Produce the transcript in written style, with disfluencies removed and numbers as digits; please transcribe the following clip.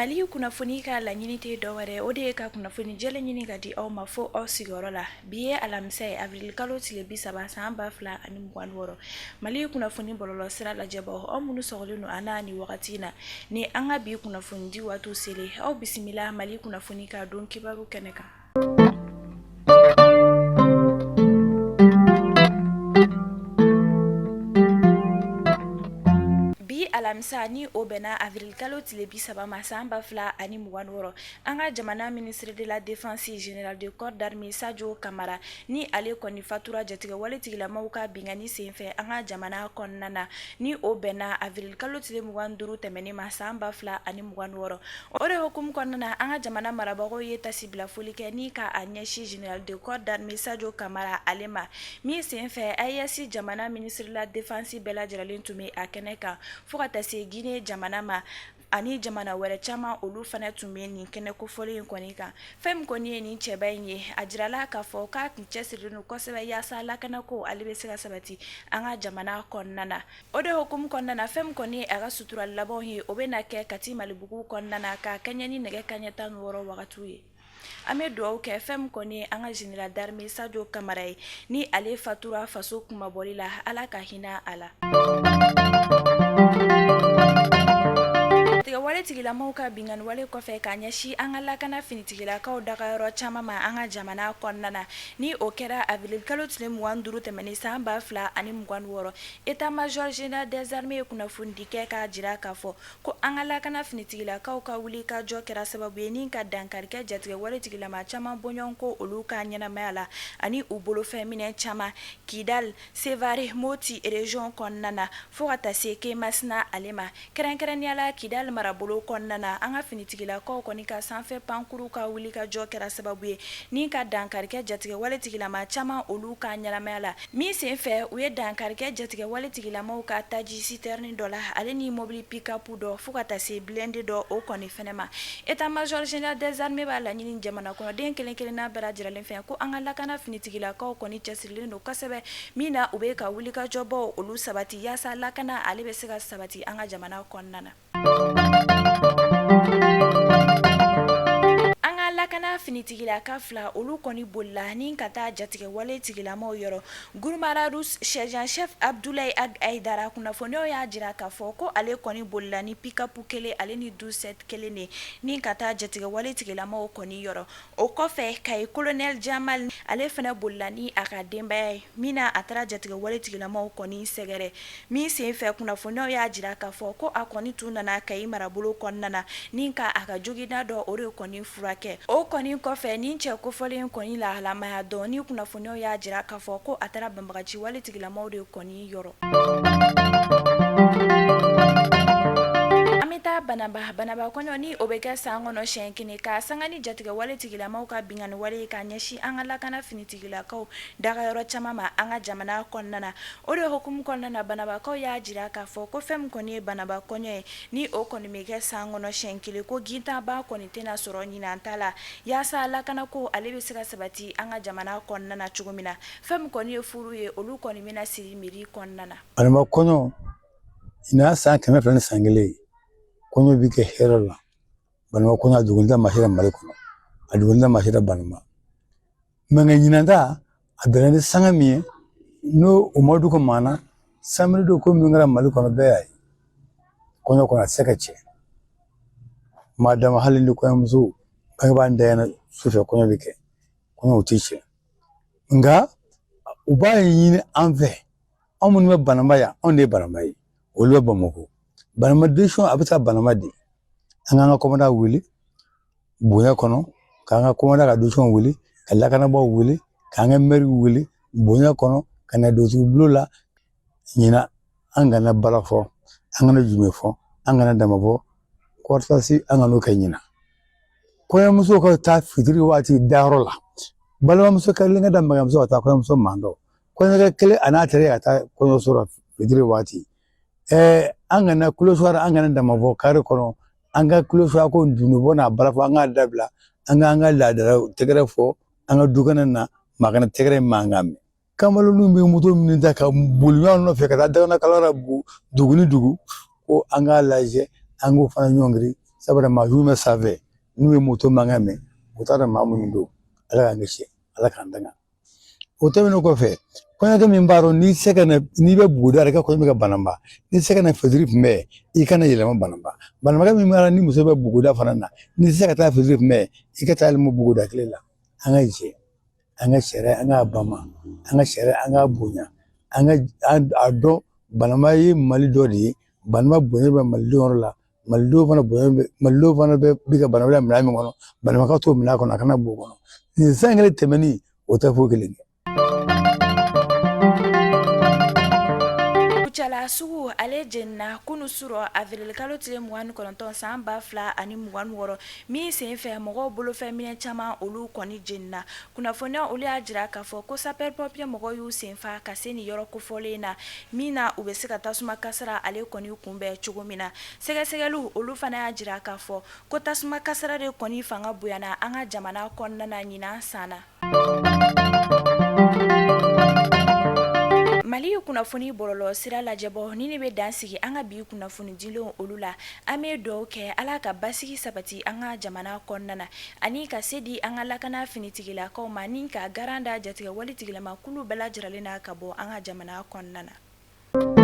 Mali kunnafoni ka laɲini tɛ dɔwɛrɛ, o de ye ka kunnafoni jɛlen ɲini ka di aw ma fo aw sigiyɔrɔ la. Bi ye alamisa ye, avril kalo tile 30 san 2026. Mali kunnafoni bɔlɔlɔ sira lajɛbaw, aw minnu sɔgɔlen don an na nin wagati in na, ni an ka bi kunnafoni di waatiw selen, aw bisimila Mali kunnafoni ka don kibaru kɛnɛ kan. Bi alamisa, ni o bɛnna avril kalo tile 30 ma san 2026, an ka jamana ministre de la défense, général de corps d'armée Sadio Kamara, ni ale kɔni fatura jatigɛwale tigilamaw ka binkanni senfɛ an ka jamana kɔnɔna na, ni o bɛnna avril kalo tile 25 tɛmɛnen ma san 2026. O de hukumu kɔnɔna na, an ka jamana marabagaw ye tasibila foli kɛ ni ka a ɲɛsin général de corps d'armée Sadio Kamara ale ma, min senfɛ AES jamana ministre de la défense bɛɛ lajɛlen tun bɛ a kɛnɛ kan, fo ka taa se Guinée jamana ma ani jamana wɛrɛ caman, olu fana tun bɛ nin kɛnɛ kofɔlen in kɔni kan. Fɛn min kɔni ye nin cɛba in ye, a jirala k'a fɔ k'a tun cɛsirilen don kosɛbɛ yaasa lakanako ale bɛ se ka sabati an ka jamana kɔnɔna na. O de hukumu kɔnɔna na, fɛn min kɔni ye a ka sutura labanw ye, o bɛna kɛ Kati Malibugu kɔnɔna na ka kɛɲɛ ni nɛgɛ kanɲɛ 16 wagatiw ye. An bɛ dugawu kɛ fɛn min kɔni ye an ka général d'armée Sadio Kamara ye, ni ale fatura faso kunmabɔli la, Ala ka hinɛ a la. Jatigɛwale tigilamaw ka binkanni wale kɔfɛ ka ɲɛsin an ka lakana finitigilakaw dagayɔrɔ caman ma an ka jamana kɔnɔna na, ni o kɛra avril kalo tile 25 tɛmɛnen san 2026, État-major général des armées ye kunnafonidi kɛ k'a jira k'a fɔ ko an ka lakana finitigilakaw ka wuli ka jɔ kɛra sababu ye ni ka dankari kɛ jatigɛwale tigilama caman bɔɲɔgɔnko olu ka ɲɛnamaya la ani u bolofɛn minɛn caman Kidal, Sevare, Moti région kɔnɔna na, fo ka taa se Kemasina ale ma. Kɛrɛnkɛrɛnnenya la, Kidal marabolo kɔnɔna na, an ka finitigilakaw kɔni ka sanfɛ pankuru ka wuli ka jɔ kɛra sababu ye ni ka dankari kɛ jatigɛwale tigilama caman olu ka ɲɛnamaya la, min senfɛ u ye dankari kɛ jatigɛwale tigilamaw ka taji citerne dɔ la, ale ni mobili pick-up dɔ, fo ka taa se blindé dɔ o kɔni fɛnɛ ma. État-major général des armées b'a laɲini jamana kɔnɔden kelen kelenna bɛɛ lajɛlen fɛ ko an ka lakana finitigilakaw kɔni cɛsirilen don kosɛbɛ, min na u bɛ ka wulikajɔbaw olu sabati yaasa lakana ale bɛ se ka sabati an ka jamana kɔnɔna na. An ka lakana finitigilaka fila, olu kɔni bolila ni ka taa jatigɛwale tigilamaw yɔrɔ Gurumararu sergent chef Abdoulaye Ag Aidara. Kunnafoniyaw y'a jira k'a fɔ ko ale kɔni bolila ni pick-up kelen ale ni 12 kelen de ni ka taa jatigɛwale tigilamaw kɔni yɔrɔ. O kɔfɛ, Kayi colonel Jamal, ale fana bolila ni a ka denbaya ye, min na a taara jatigɛwale tigilamaw kɔni sɛgɛrɛ, min senfɛ kunnafoniyaw y'a jira k'a fɔ ko a kɔni tun nana Kayi marabolo kɔnɔna na ni ka a ka joginda dɔ o de kɔni furakɛ. O kɔni kɔfɛ, nin cɛ kofɔlen kɔni lahalamaya dɔn ni kunnafoniyaw y'a jira k'a fɔ ko a taara banbagaci wale tigilamaw de kɔni yɔrɔ. An bɛ taa Banaba. Banaba kɔɲɔ, ni o bɛ kɛ san kɔnɔ siɲɛ kelen, ka sanga ni jatigɛwale tigilamaw ka binkanni wale ka ɲɛsin an ka lakana finitigilakaw dagayɔrɔ caman ma an ka jamana kɔnɔna na. O de hukumu kɔnɔna na, Banabakaw y'a jira k'a fɔ ko fɛn min kɔni ye Banaba kɔɲɔ ye, ni o kɔni bɛ kɛ san kɔnɔ siɲɛ kelen, ko gintanba kɔni tɛna sɔrɔ ɲinan ta la, yaasa lakanako ale bɛ se ka sabati an ka jamana kɔnɔna na cogo min na. Fɛn min kɔni ye furu ye, olu kɔni bɛna siri mairie kɔnɔna na. Banaba kɔɲɔ ɲinan san 201 ye, kɔɲɔ bɛ kɛ hɛrɛ la. Banaba kɔɲɔ a dogolen tɛ maa si la Mali kɔnɔ, a dogolen tɛ maa si la Banaba. Mɛ nka ɲinan ta a bɛnna ni sanga min ye, n'o o ma dugu maa na, samedi don ko min kɛra Mali kɔnɔ, bɛɛ y'a ye. Kɔɲɔ kɔnɔ a tɛ se ka cɛ maa dama, hali ni kɔɲɔmuso bangebaa ntanyana sufɛ, kɔɲɔ bɛ kɛ, kɔɲɔ o tɛ cɛ. Nka u b'a ɲini an fɛ, anw minnu bɛ Banaba yan, anw de ye Banaba ye, olu bɛ Bamakɔ. Banaba décision a bɛ taa Banaba de, an k'an ka commandant wele bonya kɔnɔ, k'an ka commandant ka décision wele, ka lakanabaaw wele, k'an ka mɛriw wele bonya kɔnɔ, ka na dugutigi bulon la. Ɲinan an kana bala fɔ, an kana jume fɔ, an kana dama fɔ, kɔrɔtasi an kan'o kɛ ɲinan. Kɔɲɔmuso ka taa fitiri waati dayɔrɔ la, balimamuso kelen ka da mamuso ka taa kɔɲɔmuso mandɔ, kɔɲɔkɛ kelen a n'a teri ka taa kɔɲɔso la fitiri waati. An kana kulosuwa, an kana dama fɔ kare kɔnɔ, an ka kulosuwa ko dunubɔ n'a bala fɔ, an k'a dabila, an k'an ka laadala tɛgɛrɛ fɔ an ka dukɛnɛ na, maa kana tɛgɛrɛ mankan mɛn. Kamalenninw bɛ moto minnu ta ka boli ɲɔgɔn nɔfɛ ka taa dagana kalara dugu ni dugu, ko an k'a lajɛ, an k'o fana ɲɔngiri. Sabula maa jugu bɛ sanfɛ, n'u ye moto mankan mɛn, u t'a dɔn maa minnu don. Ala k'an kisi, Ala k'an tanga. O tɛmɛnen kɔfɛ, kɔɲɔkɛ min b'a dɔn n'i se ka na, n'i bɛ buguda la, i ka kɔɲɔ bɛ kɛ Bananba, n'i se ka na fitiri kunbɛn, i kana yɛlɛma Bananba. Bananbakɛ min b'a la ni muso bɛ buguda fana na, n'i se ka taa fitiri kunbɛn, i ka taa yɛlɛma buguda kelen la. An ka jɛ, an ka sariya, an k'a bama, an ka sariya, an k'a bonya, an ka a dɔn Bananba ye Mali dɔ de ye. Bananba bonya bɛ malidenw yɔrɔ la, malidenw fana bonya bɛ malidenw fana bɛ bi ka Bananba bila minɛn min kɔnɔ, Bananba ka t'o minɛn kɔnɔ, a kana b'o kɔnɔ. Nin san kelen tɛmɛni, o tɛ foyi kelen kɛ. Kucala sugu ale jenina kunu surɔ avril kalo tile 29 san 2026 min senfɛ mɔgɔw bolofɛn minɛn caman olu kɔni jenina. Kunnafoniya olu y'a jira k'a fɔ ko sapeur pompier mɔgɔw y'u senfa ka se nin yɔrɔ kofɔlen na min na u bɛ se ka tasuma kasara ale kɔni kunbɛn cogo min na. Sɛgɛsɛgɛliw olu fana y'a jira k'a fɔ ko tasuma kasara de kɔni fanga bonyana an ka jamana kɔnɔna na ɲinan san na. Mali kunnafoni bɔlɔlɔ sira lajɛbɔ ni ne bɛ dan sigi an ka bi kunnafoni dilenw olu la. An bɛ dugawu kɛ Ala ka basigi sabati an ka jamana kɔnɔna na ani ka se di an ka lakana finitigilakaw ma ni ka garan da jatigɛwale tigilama kulu bɛɛ lajɛlen na ka bɔ an ka jamana kɔnɔna na.